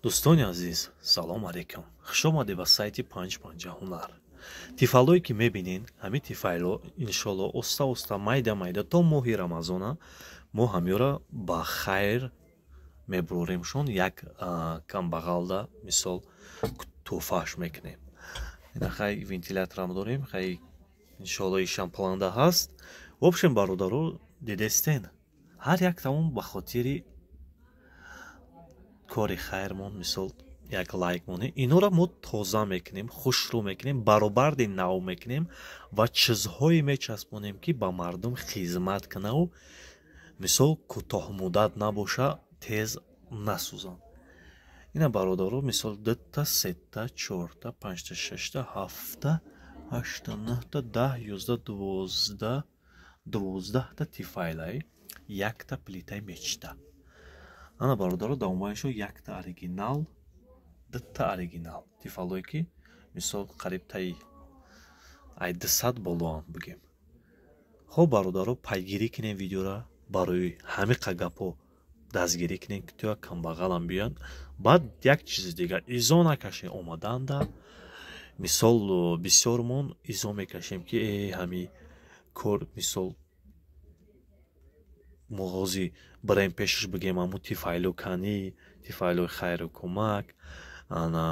Дӯстони азиз, салом алейкум! Хушомадед ба сайти Панҷ Панҷа Ҳунар. Тифалое ки мебинен, ҳамин тифайло иншолло оста оста, майда майда то моҳи Рамазона мо ҳамёра ба хайр мебуроремшон, як камбағалда мисол тӯҳфааш мекунем. Ина хай, вентиляторам дорем, хай, иншолло ишам планда ҳаст. В общем, бародаро, дидестен, ҳар як тамом ба хотири кори хайрмон мисол як лайк монем. Инора мо тоза мекунем, хушрӯ мекунем, баробарди нав мекунем ва чизҳое мечаспонем, ки ба мардум хизмат кунаву мисол кӯтоҳмуддат набоша, тез насӯзанд. Ина, бародаро, мисол дута, сета, чорта, панҷта, шашта, ҳафта, ҳашта, нӯҳта, 10, 11, 12, 12-та тифайлай, якта плитаи мечта. Ана, бародаро, давомаишо якта оригинал, дута оригинал тифалое, ки мисол қариб таи ай 200 болоам бигем. Хоб, бародаро, пайгирӣ кунем видеора, барои ҳамиқа гапҳо дастгирӣ кунем, ки то як камбағалам биёянд. Баъд як чизи дигар: изо накашем омаданда. Мисол, бисёрмон изо мекашем, ки э ҳами кор, мисол, муғози барем пешаш, бигем аму тифайлу канӣ, тифайлуи хайру кӯмак. Ана,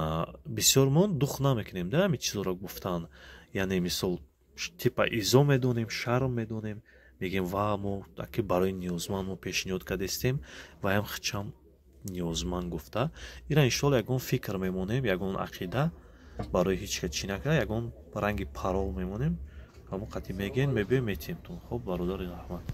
бисёрмон дух намекунем да ҳами чизоро гуфтан, яъне мисол типа изо медонем, шарм медонем, мегем: «Ва мо аки барои ниёзманд мо пешниҳод кардестем, ваям хичам ниёзманд» гуфта. Ира иншоалло ягон фикр мемонем, ягон ақида барои ҳеҷ ка чӣ накарда, ягон ранги парол мемонем, ҳамон қати мегӯем, мебиёем, метиҳем тун. Хоб, бародари, раҳмат.